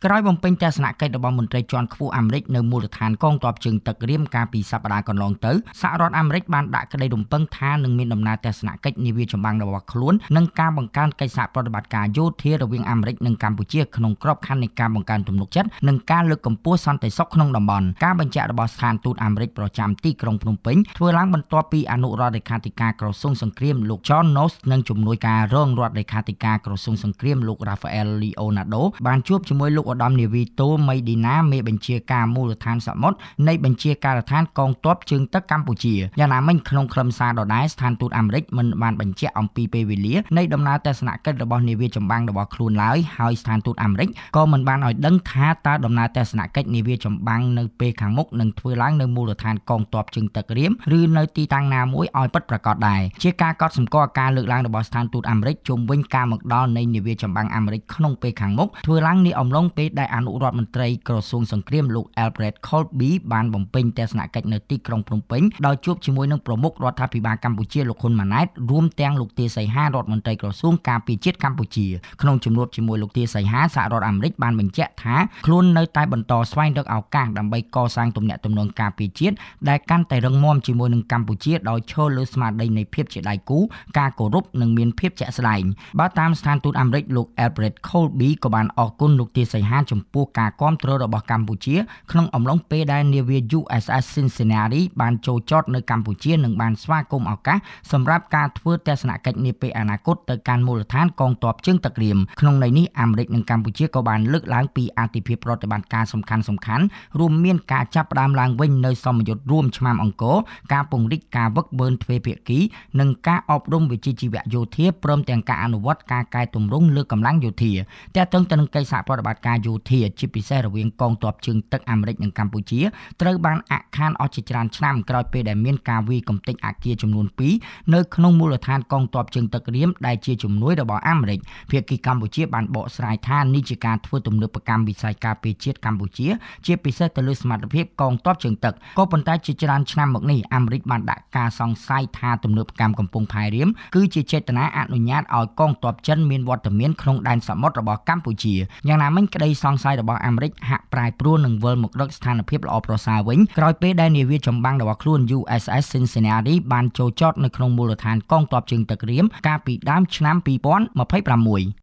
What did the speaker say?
ក្រោយបំពេញទស្សនកិច្ចរបស់មន្ត្រីជាន់ខ្ពស់អាមេរិកនៅមូលដ្ឋានកងទ័ពជើងទឹករាមកាលពីសប្តាហ៍កន្លងទៅសហរដ្ឋអាមេរិកបានដាក់ក្តីរំពឹងថានឹងមានដំណើរទស្សនកិច្ចនាវាចម្បាំងរបស់ខ្លួននិងការបង្កើនកិច្ចសហប្រតិបត្តិការយោធារវាងអាមេរិកនិងកម្ពុជាក្នុងក្របខ័ណ្ឌនៃការបង្កើនទំនុកចិត្តនិងការលើកកម្ពស់សន្តិសុខក្នុងតំបន់ការបញ្ជាក់របស់ស្ថានទូតអាមេរិកប្រចាំទីក្រុងភ្នំពេញធ្វើឡើងបន្ទាប់ពីអនុរដ្ឋលេខាធិការក្រសួងសង្គ្រាមលោក John Noss និងជំនួយការរងរដ្ឋលេខាធិការក្រសួងសង្គ្រាមលោក Rafael Leonardo បានជួបជាមួយលោកឧត្តមនាវីតូមីឌីណាមេបញ្ជាការមូលដ្ឋានសមុទ្រនៃបញ្ជាការដ្ឋានកងទ័ពជើងទឹកកម្ពុជាយ៉ាងណាមិញក្នុងខ្លឹមសារដដែលស្ថានទូតអាមេរិកមិនបានបញ្ជាក់អំពីពេលវេលានៃដំណើរទស្សនកិច្ចរបស់នាវាចម្បាំងរបស់ខ្លួនឡើយហើយស្ថានទូតអាមេរិកក៏មិនបានឲ្យដឹងថាតើដំណើរទស្សនកិច្ចនាវាចម្បាំងនៅពេលខាងមុខនឹងធ្វើឡើងនៅមូលដ្ឋានកងទ័ពជើងទឹករាមឬនៅទីតាំងណាមួយឲ្យពិតប្រាកដដែរជាការកត់សម្គាល់ការលើកឡើងរបស់ស្ថានទូតអាមេរិកជុំវិញការមកដល់នៃនាវាចម្បាំងអាមេរិកក្នុងពេលខាងមុខធ្វើឡើងនាអំឡុងពេលដែលអនុរដ្ឋមន្ត្រីក្រសួងសង្គ្រាមលោក Alfred Colby បានបំពេញទស្សនកិច្ចនៅទីក្រុងភ្នំពេញដោយជួបជាមួយនឹងប្រមុខរដ្ឋាភិបាលកម្ពុជាលោកហ៊ុនម៉ាណែតរួមទាំងលោកទាសីហារដ្ឋមន្ត្រីក្រសួងការពារជាតិកម្ពុជាក្នុងជំនួបជាមួយលោកទាសីហាសហរដ្ឋអាមេរិកបានបញ្ជាក់ថាខ្លួននៅតែបន្តស្វែងរកឱកាសដើម្បីកសាងទំនាក់ទំនងការពារជាតិដែលកាន់តែរឹងមាំជាមួយនឹងកម្ពុជាដោយឈរលើស្មារតីនៃភាពជាដៃគូការគោរពនិងមានភាពជាក់ស្ដែងបើតាមស្ថានទូតអាមេរិកលោក Alfred Colby ក៏បានអរគុណលោកទាសីហាចំពោះការគាំទ្ររបស់កម្ពុជាក្នុងអំឡុងពេលដែលនាវា USS Cincinnati បានចូលចតនៅកម្ពុជានិងបានស្វាគមន៍ឱកាសសម្រាប់ការធ្វើទស្សនកិច្ចនាពេលអនាគតទៅកាន់មូលដ្ឋានកងទ័ពជើងទឹករាមក្នុងន័យនេះអាមេរិកនិងកម្ពុជាក៏បានលើកឡើងពីអាទិភាពប្រតិបត្តិការសំខាន់ៗរួមមានការចាប់ផ្ដើមឡើងវិញនៅសមយុទ្ធរួមឆ្មាំអង្គរការពង្រីកការវឹកវើទ្វេភាគីនិងការអប់រំវិជ្ជាជីវៈយោធាព្រមទាំងការអនុវត្តការកែទម្រង់លើកម្លាំងយោធាទាក់ទងទៅនឹងកិច្ចសហប្រតិបត្តិការយោធាជាពិសេសរវាងកងទ័ពជើងទឹកអាមេរិកនិងកម្ពុជាត្រូវបានអាក់ខានអស់ជាច្រើនឆ្នាំក្រោយពេលដែលមានការវាយកម្ទេចអគារចំនួន2នៅក្នុងមូលដ្ឋានកងទ័ពជើងទឹករាមដែលជាជំនួយរបស់អាមេរិកភាគីកម្ពុជាបានបកស្រាយថានេះជាការធ្វើទំនើបកម្មវិស័យការពារជាតិកម្ពុជាជាពិសេសទៅលើសមត្ថភាពកងទ័ពជើងទឹកក៏ប៉ុន្តែជាច្រើនឆ្នាំមកនេះអាមេរិកបានដាក់ការសង្ស័យថាទំនើបកម្មកំពង់ផែរាមគឺជាចេតនាអនុញ្ញាតឲ្យកងទ័ពចិនមានវត្តមានក្នុងដែនសមុទ្ររបស់កម្ពុជាយ៉ាងណាមិញក្តីសង្ស័យរបស់អាមេរិកហាក់ប្រែប្រួលនិងវិលមករកស្ថានភាពល្អប្រសើរវិញក្រោយពេលដែលនាវាចម្បាំងរបស់ខ្លួន USS Cincinnati បានចូលចតនៅក្នុងមូលដ្ឋានកងទ័ពជើងទឹករាមកាលពីដើមឆ្នាំ2026។